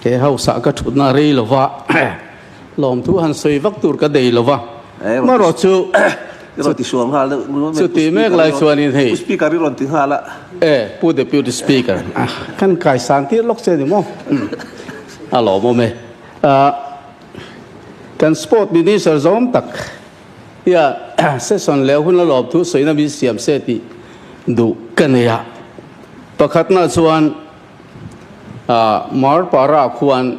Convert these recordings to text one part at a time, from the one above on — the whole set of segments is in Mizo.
He house ah ka thutna rei lova lawmthu han sawi vak tur ka nei lova marawh chu chuti mek lai chuanin hei e Pu Deputy Speaker kan kaisan tir lawk che ni maw a lawmawm e. Kan Sport Minister zawm tak hian session leh hun a lawm thu sawina min siam se tih duh ka nei a. Pakhatna chuan Marpara khuan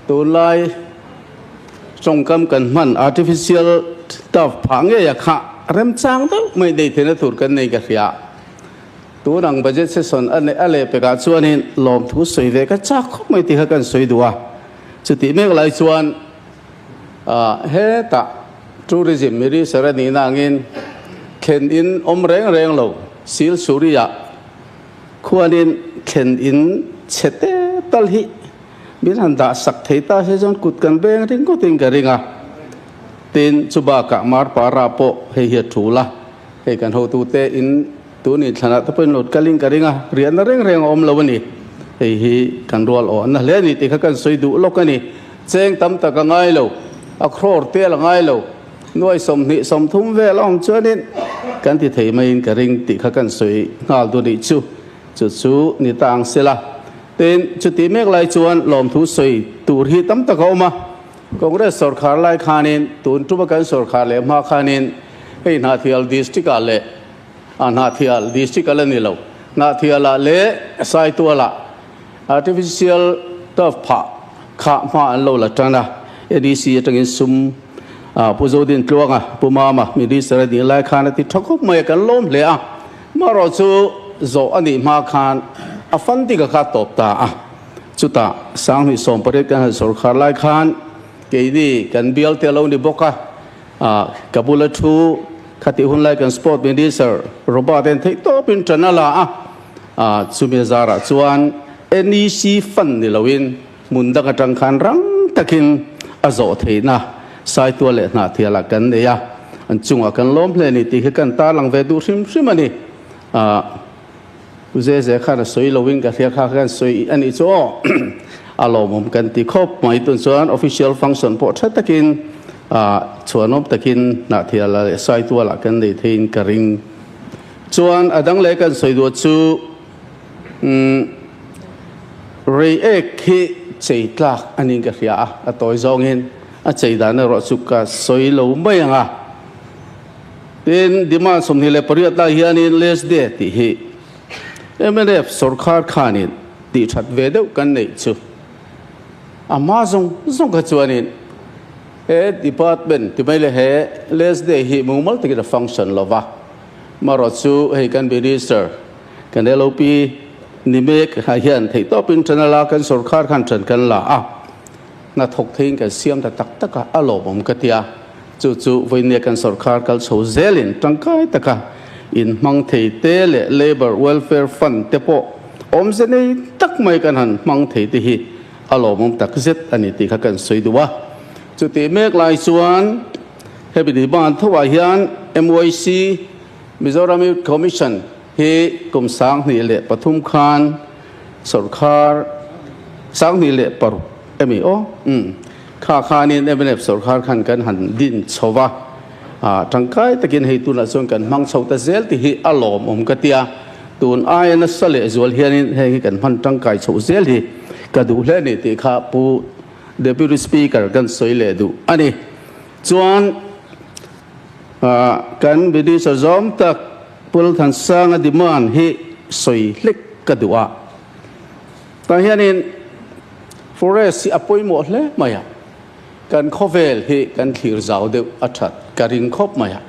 tunlai tawngkam kan hman artificial turf phah ngei a kha remchang deuh mai nei theihna tur kan nei ka hria. Tun ang budget session a neih a leh pekah chuanin lawmthu sawi ve ka chak khawp mai tih kha kan sawi duh a. Chutih mek lai chuan hetah tourism minister a nihna angin thlen in awm reng reng lo Silsuri-ah khuanin thlen in chhe te tal hi min han dah sak thei ta se chuan kut kan beng ringawtin ka ring a. Tin, chubakah Marpara pawh hei hi a tul a. Hei kan hotute in tun inthlanah te pawhin lo kalin ka ring a, riahna reng reng a awm lo a ni. Hei hi kan rual awhna hle a ni tih kha kan sawi duh lawk a ni. Cheng tam tak a ngai lo, a crore tel a ngai lo, nuai 20 30 vel a awm chuanin kan ti thei maiin ka ring tih kha kan sawi nghal duh nih chu. Chu chu ni ta ang sela. Tin, chuti mek lai chuan lawmthu sawi tur hi tam tak a awm a. Congress sawrkhar lai khanin tun tuma kan sawrkhar leh hma khanin hei Hnahthial District ah leh ah Hnahthial District a la ni lo, Hnahthial ah leh Saitual ah Artificial Turf phah kha hma an lo la tan a, NEC atangin sum ah Pu Zodin Tluanga, Pu Mama Minister a nih lai khan a ti tha khawp mai a, kan lawm hle a, marawh chu zawh a nih hma khan a funding a kha tawp ta a. Chutah Sanghnih 18 kan han sawrkhar lai khan keini kan bial te a lo ni bawk a, ka bula thu khatih hun lai kan Sport Minister Robert en theih tawpin ṭan a la a, chumi zarah chuan NEC fund ni loin hmun dang atang khan rang takin a zawh theihna Saitual leh Hnahthialah kan nei a, an chungah kan lawm hle a ni tih hi kan tarlang ve duh hrim hrim a ni. U Zeze khan a sawi loin ka hria kha khan sawi a nih chu aw. A lawmawm kan ti khawp mai tun chuan official function pawh tha takin chhuanawm takin Hnahthiala leh Saitualah kan nei theiin ka ring. Chuan a dang leh kan sawi duh chu Reiek hi chei tlak a niin ka hria a, a tawi zawngin a chei dan erawh chu ka sawi lo mai ang a. Tin, demand 28 lai hianin Last Day tih hi mnf sawrkhar khanin tih that ve deuh kan neih chu a hma zawng zawng kha chuanin he department ti mai leh he Last Day hi mumal takin a function lo va, marawh chu hei kan Minister kan LOP ni mek ah hian theihtawpin tan a la kan sawrkhar khan tan kan la a. Hna thawk theiin kan siam ta tak tak a, a lawmawm ka ti a. Chu chu vawinia kan sawrkhar kal chho zelin tangkai taka inhmang thei te leh Labour Welfare Fund te pawh awmze nei tak mai kan han hmang thei te hi a lawmawm tak zet a ni tih kha kan sawi duh a. Chutih mek lai chuan hemi demand thoah hian MYC, Mizoram Youth Commission, hi kum 2003 khan Sawrkhar 2006 emi aw umm kha khanin mnf sawrkhar khan kan han din chho va, ah tangkai takin hei tunah chuan kan hmang chho ta zel tih hi a lawmawm ka tia, tun aia nasa leh zual hianin heng hi kan hman tangkai chhoh zel hi ka duh hle a ni tih kha Pu Deputy Speaker kan sawi leh duh a ni. Chuan ah kan Minister zawm tak Pu Lalthansanga demand hi sawi hlek ka duh a. Tah hianin forest hi a pawimawh hle mai a, kan khawvel hi kan thlir zau deuh a that ka ring khawp mai a.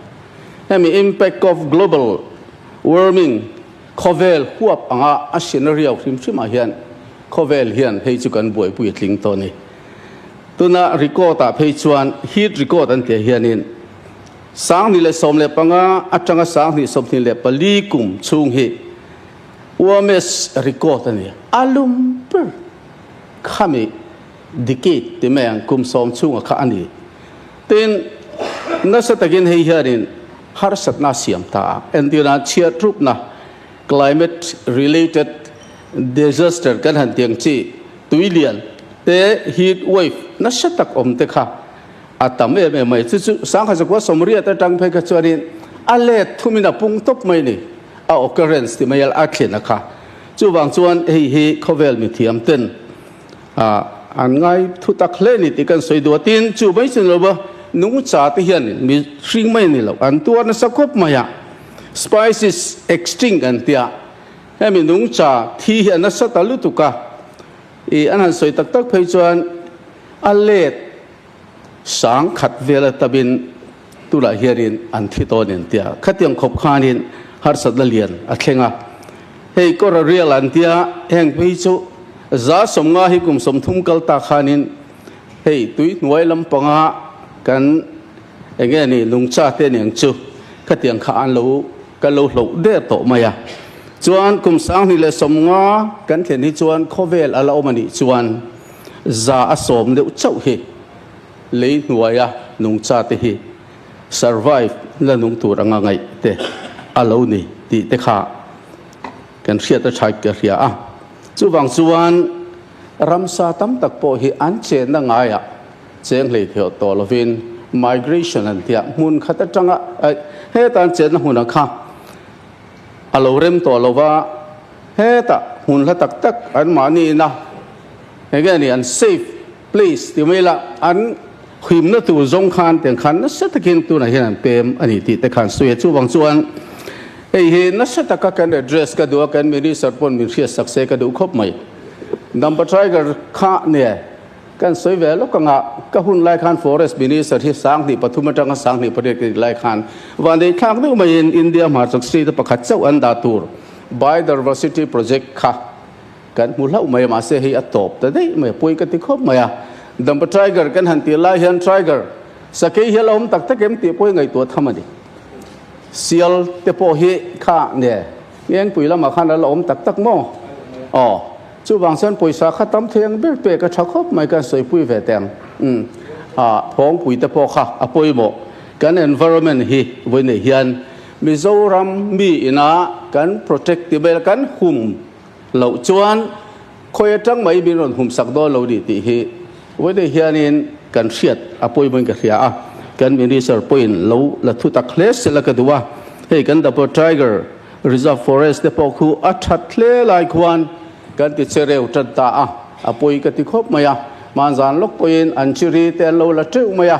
Hemi impact of global warming khawvel huap anga a scenario hrim hrimah hian khawvel hian hei chu kan buaipui a tling tawh a ni. Tuna record ah phei chuan heat record an tih hianin 2015 atanga 2024 kum chhung hi UMS record a ni. A lum ber khami decade ti mai ang kum 10 chhunga kha a ni. Tin, nasa takin hei hianin harsatna a siam ta a. Entirna chhiat rupna, climate related Disaster kan han tiang chi tui lian te heat wave nasa tak awm te kha a tam em em mai. Chu chu sangha zakua sawmriat atang phei kha chuanin a let thumin a pung tawp mai ni a occurrence ti mai a thlen a kha. Chuvang chuan hei hi khawvel mithiam ten an ngai thu tak hle ni tih kan sawi duh a. Tin, chu mai chu ni lo va nungcha te hian mi hring mai a ni lo an tuar nasa khawp mai a. Spices extinct an tia. Hemi nungcha thi hi a nasa ta lutuk a, i an han sawi tak tak phei chuan a let sang khat vel atabin tunah hianin an thi tawn in tia. Khatiang khawp khanin harsatna lian a thleng a. Hei kawr a rial an tia, heng phei chu za sawmnga hi kum 30 kal ta khanin hei tui hnuai lampanga kan enge ni nungcha te aniang chu khatiang kha an lo Ka lo hloh der tawh mai a. Chuan kum 2050 kan thlen hi chuan khawvel a la awm a nih chuan 100 deuh chauh hi lei hnuaia nungcha te hi survive la nung tur anga ngaih te a lo ni tih te kha kan hriat a tha ka hria a. Chuvang chuan ramsa tam tak pawh hi an chenna ngaiah Cheng hlei theuh tawh lovin migration an tia hmun khat atanga heta an chenna hmunah kha a lo rem tawh lova heta hmun hla tak tak an mahni ina enge ni an safe place ti mai la an himna tur zawng khan tiang khan nasa takin tunah hian an pem a ni tih te khan sawi a. Chuvang chuan hei hi nasa taka kan address ka duh a, kan minister pawn min hriat sak se ka duh khawp mai. Dampa Tiger kha nia. Kan sawi ve lawk anga ka hun lai khan Forest Minister hi 2003 atanga 2008 ka nih lai khan vanneih thlak deuh maiin India hmarchhak state a pakhat chauh an dah tur Biodiversity Project kha kan hmu hlauh mai a, mahse hei a tawp ta daih mai a, pawi ka ti khawp mai a. Dampa Tiger kan han tih lai hian Tiger sakei hi a la awm tak tak em tih pawh hi ngaihtuah tham a ni. Sial te pawh hi kha nge Ngengpui lamah khan a la awm tak tak maw? Aw. Chuvang chuan pawisa kha tam thei ang ber pek a tha khawp mai kan sawipui ve teh ang. Umm ah phawngpui te pawh kha a pawimawh. Kan environment hi vawi nei hian Mizoram mi ina kan protect ti mai kan hum loh chuan khawi atang mai min rawn hum sak dawn lo ni tih hi vawi nei hianin kan hriat a pawimawhin ka hria a. Kan minister pawhin lo la thu tak hle sela ka duh a. Hei kan Dapper Tiger Reserve Forest te pawh khu a that hle lai khuan kan ti che reu tan ta a, a pawi ka ti khawp mai a. Hmanzan lawk pawhin an chiri te an lo la teuh mai a.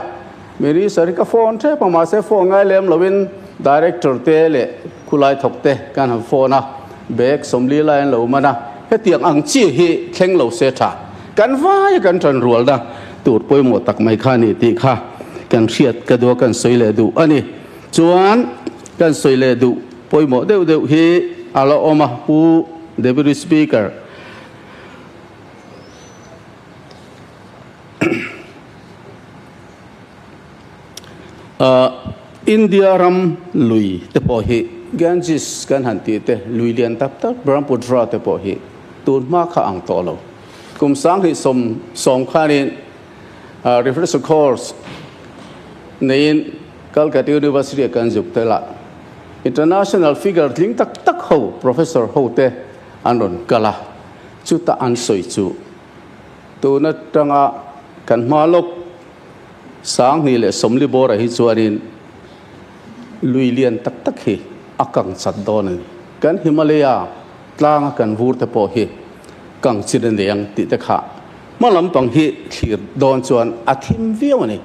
Minister hi ka phone tep a, mahse phone ngai lem loin Director te leh khulai thawk te kan han phone a, bag 40 lai an lo man a. Hetiang ang chi hi thleng lo se tha. Kan vai a kan tan rualna tur pawimawh tak mai kha a ni tih kha kan hriat ka duh a, kan sawi leh duh a ni. Chuan kan sawi leh duh pawimawh deuh deuh hi a la awm a, Pu Deputy Speaker. India ram lui te pawh hi Ganges kan han tih te, lui lian tak tak Brahmaputra te pawh hi tun hma kha ang tawh lo. Kum 2010 khanin refresher course neiin Calcutta University ah kan zuk tel a, international figure tling tak tak ho professor ho te an rawn kal a, chuta an sawi chu tun atanga kan hma lawk 2040 bawrah hi chuanin lui lian tak tak hi a kang chat dawn a ni. Kan Himalaya tlanga kan vur te pawh hi kang chin a nei ang tih te kha Hma lampang hi thlir dawn chuan a thim viau a ni.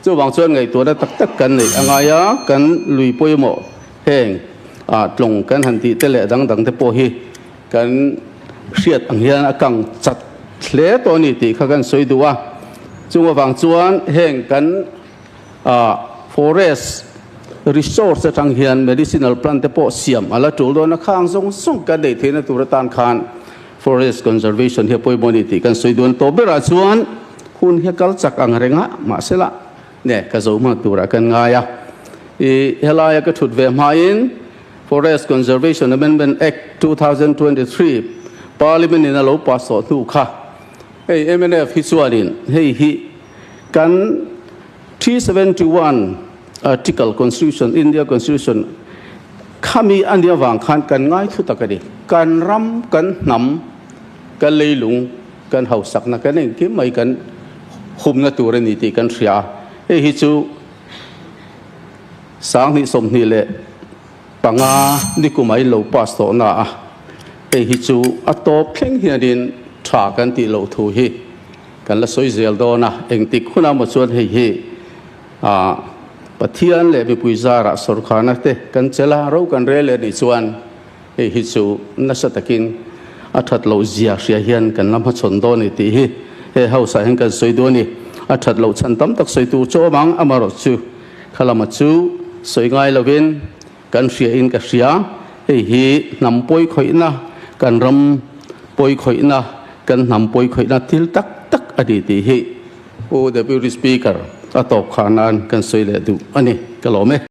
Chuvang chuan ngaihtuahna tak tak kan neih a ngai a, kan lui pawimawh heng tlawng kan han tih te leh dang dang te pawh hi kan hriat ang hian a kang chat hle tawh a ni tih kha kan sawi duh a. Chung avang chuan heng kan forest resource atang hian medicinal plant te pawh siam a la tul dawn a, khang zawng zawng kan neih theihna tur atan khan Forest Conservation hi a pawimawh a ni tih kan sawi duan tawh berah chuan hun hi a kal chak ang reng a, mahsela nge ka zo hman turah kan ngai a. I helaia ka thut ve hmain Forest Conservation Amendment Act 2023 Parliament in a lo pass tawh hnu kha hei mnf hi chuanin hei hi kan 371 Article Constitution India Constitution. Khami a nih avang khan kan ngai thu tak a ni. Kan ram, kan hnam, kan leilung, kan hausakna, kan engkim mai kan humna tur a ni tih kan hria a. Hei hi chu 2025 nikum a in lo pass tawh na a, hei hi chu a tawp thleng hianin tha kan tih loh thu hi kan la sawi zel dawn a. Engtik hunah maw chuan hei hi A Pathian leh mipui zarah sawrkharna te kan chelh a, ro kan rel leh nih chuan hei hi chu nasa takin a that loh zia hria hian kan la hmachhawn dawn a ni tih hi he house ah hian kan sawi duh a ni. A that loh chhan tam tak sawi tur chu awm ang, amaherawh chu kha lama chu sawi ngai lovin kan hria in ka hria. Hei hi hnam pawi khawihna, kan ram pawi khawihna, kan hnam pawi khawihna thil tak tak a ni tih hi Pu Deputy Speaker, a tawp khah nan kan sawi leh duh a ni. Ka lawm e.